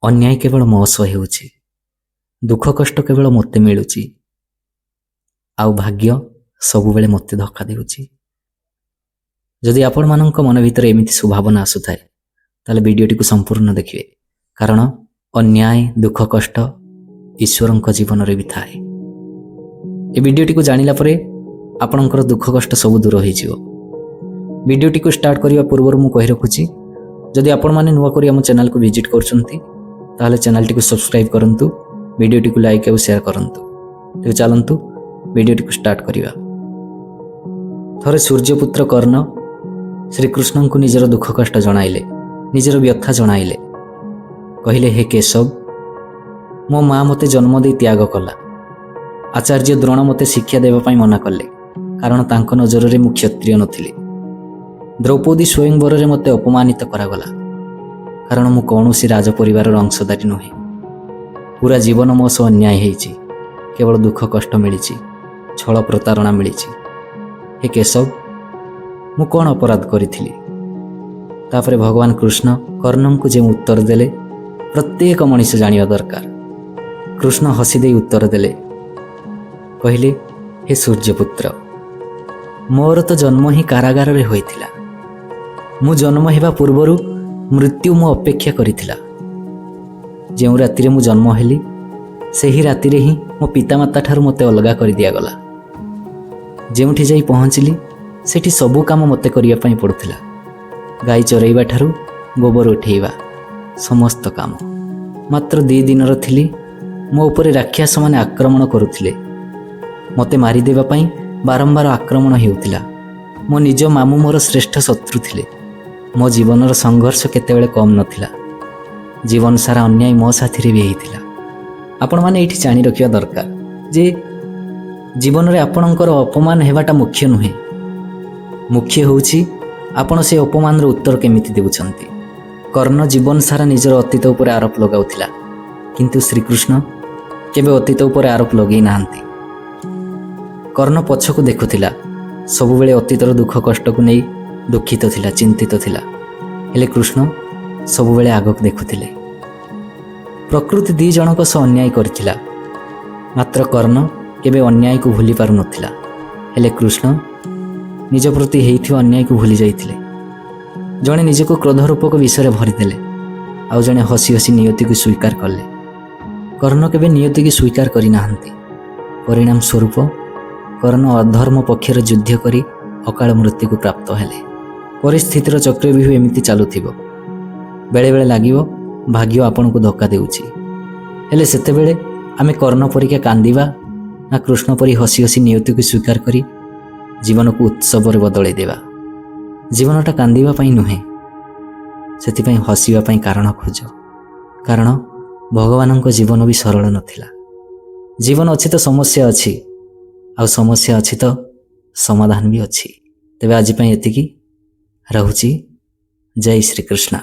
ଅନ୍ୟାୟ କେବଳ ମୋ ସହ ହେଉଛି, ଦୁଃଖ କଷ୍ଟ କେବଳ ମୋତେ ମିଳୁଛି, ଆଉ ଭାଗ୍ୟ ସବୁବେଳେ ମୋତେ ଧକ୍କା ଦେଉଛି। ଯଦି ଆପଣମାନଙ୍କ ମନ ଭିତରେ ଏମିତି ସୁଭାବନା ଆସୁଥାଏ, ତାହେଲେ ଭିଡ଼ିଓଟିକୁ ସମ୍ପୂର୍ଣ୍ଣ ଦେଖିବେ, କାରଣ ଅନ୍ୟାୟ, ଦୁଃଖ କଷ୍ଟ ଈଶ୍ୱରଙ୍କ ଜୀବନରେ ବି ଥାଏ। ଏ ଭିଡ଼ିଓଟିକୁ ଜାଣିଲା ପରେ ଆପଣଙ୍କର ଦୁଃଖ କଷ୍ଟ ସବୁ ଦୂର ହୋଇଯିବ। ଭିଡ଼ିଓଟିକୁ ଷ୍ଟାର୍ଟ କରିବା ପୂର୍ବରୁ ମୁଁ କହି ରଖୁଛି, ଯଦି ଆପଣମାନେ ନୂଆ କରି ଆମ ଚ୍ୟାନେଲକୁ ଭିଜିଟ୍ କରୁଛନ୍ତି, ତାହେଲେ ଚ୍ୟାନେଲଟିକୁ ସବସ୍କ୍ରାଇବ୍ କରନ୍ତୁ, ଭିଡ଼ିଓଟିକୁ ଲାଇକ୍ ଆଉ ସେୟାର କରନ୍ତୁ। ତେବେ ଚାଲନ୍ତୁ, ଭିଡ଼ିଓଟିକୁ ଷ୍ଟାର୍ଟ କରିବା। ଥରେ ସୂର୍ଯ୍ୟପୁତ୍ର କର୍ଣ୍ଣ ଶ୍ରୀକୃଷ୍ଣଙ୍କୁ ନିଜର ଦୁଃଖ କଷ୍ଟ ଜଣାଇଲେ, ନିଜର ବ୍ୟଥା ଜଣାଇଲେ। କହିଲେ, "ହେ କେଶବ, ମୋ ମା ମୋତେ ଜନ୍ମ ଦେଇ ତ୍ୟାଗ କଲା। ଆଚାର୍ଯ୍ୟ ଦ୍ରୋଣ ମୋତେ ଶିକ୍ଷା ଦେବା ପାଇଁ ମନା କଲେ, କାରଣ ତାଙ୍କ ନଜରରେ ମୁଁ କ୍ଷତ୍ରିୟ ନଥିଲି। ଦ୍ରୌପଦୀ ସ୍ୱୟଂବରରେ ମୋତେ ଅପମାନିତ କରାଗଲା, କାରଣ ମୁଁ କୌଣସି ରାଜପରିବାରର ଅଂଶଧାରୀ ନୁହେଁ। ପୁରା ଜୀବନ ମୋ ସହ ଅନ୍ୟାୟ ହେଇଛି, କେବଳ ଦୁଃଖ କଷ୍ଟ ମିଳିଛି, ଛଳ ପ୍ରତାରଣା ମିଳିଛି। ହେ କେଶବ, ମୁଁ କ'ଣ ଅପରାଧ କରିଥିଲି?" ତାପରେ ଭଗବାନ କୃଷ୍ଣ କର୍ଣ୍ଣଙ୍କୁ ଯେଉଁ ଉତ୍ତର ଦେଲେ, ପ୍ରତ୍ୟେକ ମଣିଷ ଜାଣିବା ଦରକାର। କୃଷ୍ଣ ହସି ଦେଇ ଉତ୍ତର ଦେଲେ, କହିଲେ, "ହେ ସୂର୍ଯ୍ୟପୁତ୍ର, ମୋର ତ ଜନ୍ମ ହିଁ କାରାଗାରରେ ହୋଇଥିଲା। ମୁଁ ଜନ୍ମ ହେବା ପୂର୍ବରୁ ମୃତ୍ୟୁ ମୋ ଅପେକ୍ଷା କରିଥିଲା। ଯେଉଁ ରାତିରେ ମୁଁ ଜନ୍ମ ହେଲି, ସେହି ରାତିରେ ହିଁ ମୋ ପିତାମାତା ଠାରୁ ମୋତେ ଅଲଗା କରିଦିଆଗଲା। ଯେଉଁଠି ଯାଇ ପହଞ୍ଚିଲି, ସେଠି ସବୁ କାମ ମୋତେ କରିବା ପାଇଁ ପଡ଼ୁଥିଲା। ଗାଈ ଚରାଇବା ଠାରୁ ଗୋବର ଉଠେଇବା, ସମସ୍ତ କାମ। ମାତ୍ର 2 ଦିନର ଥିଲି, ମୋ ଉପରେ ରାକ୍ଷସମାନେ ଆକ୍ରମଣ କରୁଥିଲେ। ମୋତେ ମାରିଦେବା ପାଇଁ ବାରମ୍ବାର ଆକ୍ରମଣ ହେଉଥିଲା। ମୋ ନିଜ ମାମୁଁ ମୋର ଶ୍ରେଷ୍ଠ ଶତ୍ରୁ ଥିଲେ। ମୋ ଜୀବନର ସଂଘର୍ଷ କେତେବେଳେ କମ୍ ନଥିଲା। ଜୀବନ ସାରା ଅନ୍ୟାୟ ମୋ ସାଥିରେ ବି ହେଇଥିଲା।" ଆପଣମାନେ ଏଇଠି ଜାଣି ରଖିବା ଦରକାର ଯେ ଜୀବନରେ ଆପଣଙ୍କର ଅପମାନ ହେବାଟା ମୁଖ୍ୟ ନୁହେଁ। ମୁଖ୍ୟ ହେଉଛି ଆପଣ ସେ ଅପମାନର ଉତ୍ତର କେମିତି ଦେଉଛନ୍ତି। କର୍ଣ୍ଣ ଜୀବନ ସାରା ନିଜର ଅତୀତ ଉପରେ ଆରୋପ ଲଗାଉଥିଲା, କିନ୍ତୁ ଶ୍ରୀକୃଷ୍ଣ କେବେ ଅତୀତ ଉପରେ ଆରୋପ ଲଗେଇ ନାହାନ୍ତି। କର୍ଣ୍ଣ ପଛକୁ ଦେଖୁଥିଲା, ସବୁବେଳେ ଅତୀତର ଦୁଃଖ କଷ୍ଟକୁ ନେଇ ଦୁଃଖିତ ଥିଲା, ଚିନ୍ତିତ ଥିଲା। ହେଲେ କୃଷ୍ଣ ସବୁବେଳେ ଆଗକୁ ଦେଖୁଥିଲେ। ପ୍ରକୃତି ଦୁଇ ଜଣଙ୍କ ସହ ଅନ୍ୟାୟ କରିଥିଲା, ମାତ୍ର କର୍ଣ୍ଣ କେବେ ଅନ୍ୟାୟକୁ ଭୁଲି ପାରୁନଥିଲା। ହେଲେ କୃଷ୍ଣ ନିଜ ପ୍ରତି ହେଇଥିବା ଅନ୍ୟାୟକୁ ଭୁଲି ଯାଇଥିଲେ। ଜଣେ ନିଜକୁ କ୍ରୋଧ ରୂପକ ବିଷରେ ଭରିଦେଲେ, ଆଉ ଜଣେ ହସି ହସି ନିୟତିକୁ ସ୍ୱୀକାର କଲେ। କର୍ଣ୍ଣ କେବେ ନିୟତିକୁ ସ୍ୱୀକାର କରିନାହାନ୍ତି। ପରିଣାମ ସ୍ୱରୂପ କର୍ଣ୍ଣ ଅଧର୍ମ ପକ୍ଷରେ ଯୁଦ୍ଧ କରି ଅକାଳ ମୃତ୍ୟୁକୁ ପ୍ରାପ୍ତ ହେଲେ। ପରିସ୍ଥିତିର ଚକ୍ରବ୍ୟୁହ ଏମିତି ଚାଲୁଥିବ। ବେଳେବେଳେ ଲାଗିବ ଭାଗ୍ୟ ଆପଣଙ୍କୁ ଧକ୍କା ଦେଉଛି। ହେଲେ ସେତେବେଳେ ଆମେ କର୍ଣ୍ଣ ପରିକା କାନ୍ଦିବା ନା କୃଷ୍ଣ ପରି ହସି ହସି ନିୟତିକୁ ସ୍ୱୀକାର କରି ଜୀବନକୁ ଉତ୍ସବରେ ବଦଳାଇ ଦେବା? ଜୀବନଟା କାନ୍ଦିବା ପାଇଁ ନୁହେଁ, ସେଥିପାଇଁ ହସିବା ପାଇଁ କାରଣ ଖୋଜ, କାରଣ ଭଗବାନଙ୍କ ଜୀବନ ବି ସରଳ ନଥିଲା। ଜୀବନ ଅଛି ତ ସମସ୍ୟା ଅଛି, ଆଉ ସମସ୍ୟା ଅଛି ତ ସମାଧାନ ବି ଅଛି। ତେବେ ଆଜି ପାଇଁ ଏତିକି ରହୁଛି। ଜୟ ଶ୍ରୀକୃଷ୍ଣ।